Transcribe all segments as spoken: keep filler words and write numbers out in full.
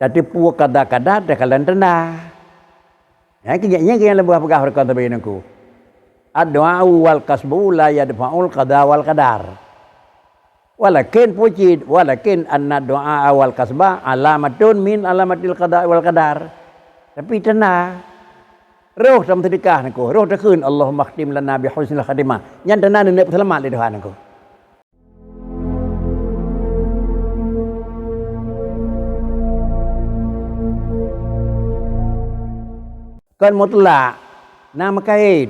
Tateupeue qada qadar takalon tanda. Nyan keuh nyan keuh nyang lôn peugah bak droe sabe nangku. Ad-du'a wal kasbu la yadfa'ul qada wal qadar. Walakin peue cit, walakin anna du'a wal kasba alamatun min alamatil qada wal qadar. Tapi tanda roh tameuseudeukah nangku, roh takheun, "Allahumma khtim lana bi husnil khatimah." Nyan tanda neuneuk peuseulamat lé Tuhan nangku. Kon mutlak, na meukait.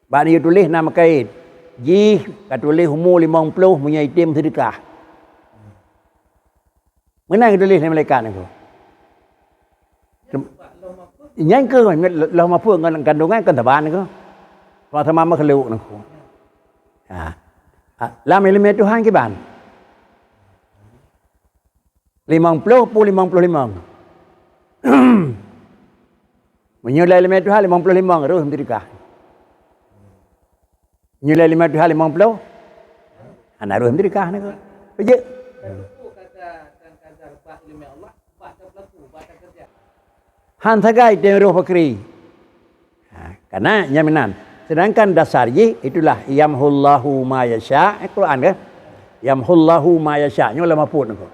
Bak neuyue tuléh na meukait. Jih ka tuléh umu limong ploh meunyoe item seudeukah. Meunan geutuléh lé malaikat nangku. Nyan keuh Lauh Mahfuz ngon kandungan kon saban nangku. Sama-sama makhluk nangku. Ha. Ha, lam ileumèe Tuhan kiban? Limong ploh pu limong ploh limong. Meunyoe lam ileumèe Tuhan limong ploh limong, roh meuteudikah. Meunyoe lam ileumèe Tuhan limong ploh, hana roh meuteudikah nangku. Beujeuet. Han sagai teuroh fakri. Ha, karena nyan meunan. Sedangkan dasar jih itulah yamhullahu ma yasha, eh, Quran kan? Yamhullahu ma yasha, nyoe Lauh Mahfuz nangku.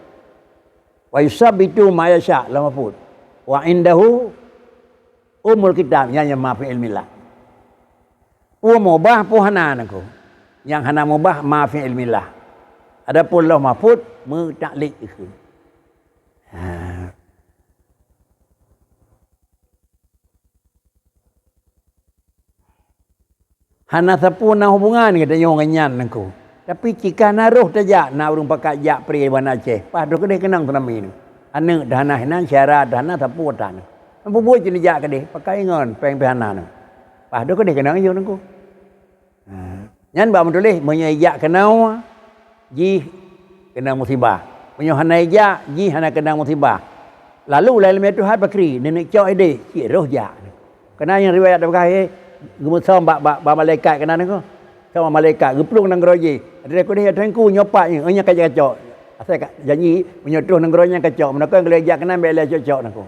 Wa yusabbitu ma yasha, Lauh Mahfuz. Wa indahu umul kitab, nyan nyang ma fi ilmillah. Peue mubah, peue hana nangku. Nyang hana mubah ma fi ilmillah. Adapun Lauh Mahfuz meutaklik. Ha. Hana sapeue na hubungan geutanyoe ngon nyan nangku. Tapi cit ka na roh tajak, na ureueng pakat jak pré bak Aceh. Paih droe keudeh keunong tsunami nyoe. Aneuk dah hana hinan, syedara dah hana, sapeue tan. Nyan peubuet cit neujak keudeh, pakai ngon péng pih hana nyoe. Paih droe keudeh keunong yôh nangku. Ha. Nyan bak meutuléh, meunyoe ijak keunoe, jih keunong musibah. Meunyoe hana ijak, jih hana keunong musibah. Lalu lam ileumèe Tuhan pakri, neuneuk cok idéh, cit roh jak. Keunan nyang riwayat tapeugah, eh, geumeusom bak, bak, bak malaikat keunan nangku. Sama malaikat geuplueng nanggroe jih. Adré keudeh ya Teungku nyoe pat nyoe, nyan ka jicok. Asai ka janji, meunyoe troh nanggroe nyan ka cok, meunan kon geulheueh jak keunan bèk lé cok-cok nangku.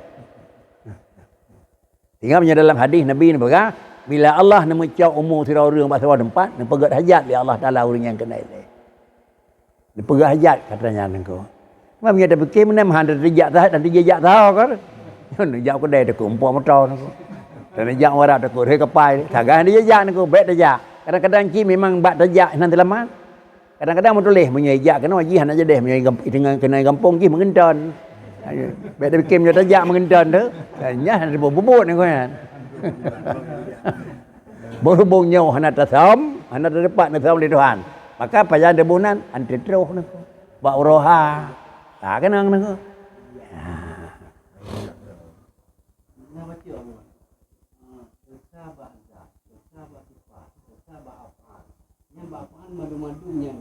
Sehingga meunyoe dalam hadis Nabi neupeugah, bila Allah neumeucok umu sidroe ureueng bak saboh teumpat, neupeugèt hajat lé Allah Taala ureueng nyang keunan ilèe. Neupeugah hajat kata nyan nangku. Cuma meunyoe tapike meunan meuhan teujak saha, dan teujak saha kan. Neujak keudè takot muphom moto nangku. Dan neujak muara takot rhoi kapai. Sagai neujak nangku, bèk tajak. Kadang-kadang cit memang bak tajak hana teulamat. Kadang-kadang meutuléh, meunyoe ijak keunoe jih hana jadeh, meunyoe igam-, iteungoh keunoe gampông jih meungeunton. Bèk tapike meunyoe tajak meungeunton tu, nyan hana teubuet-buet nyan. Berhubung nyoe hana tasöm, hana teupat neusöm lé Tuhan, maka pajan teuboh nan, antre troh nangku. Bak uroe ha, ha keunong nangku. Ha. Nyan bak Quran mandum-mandum nyan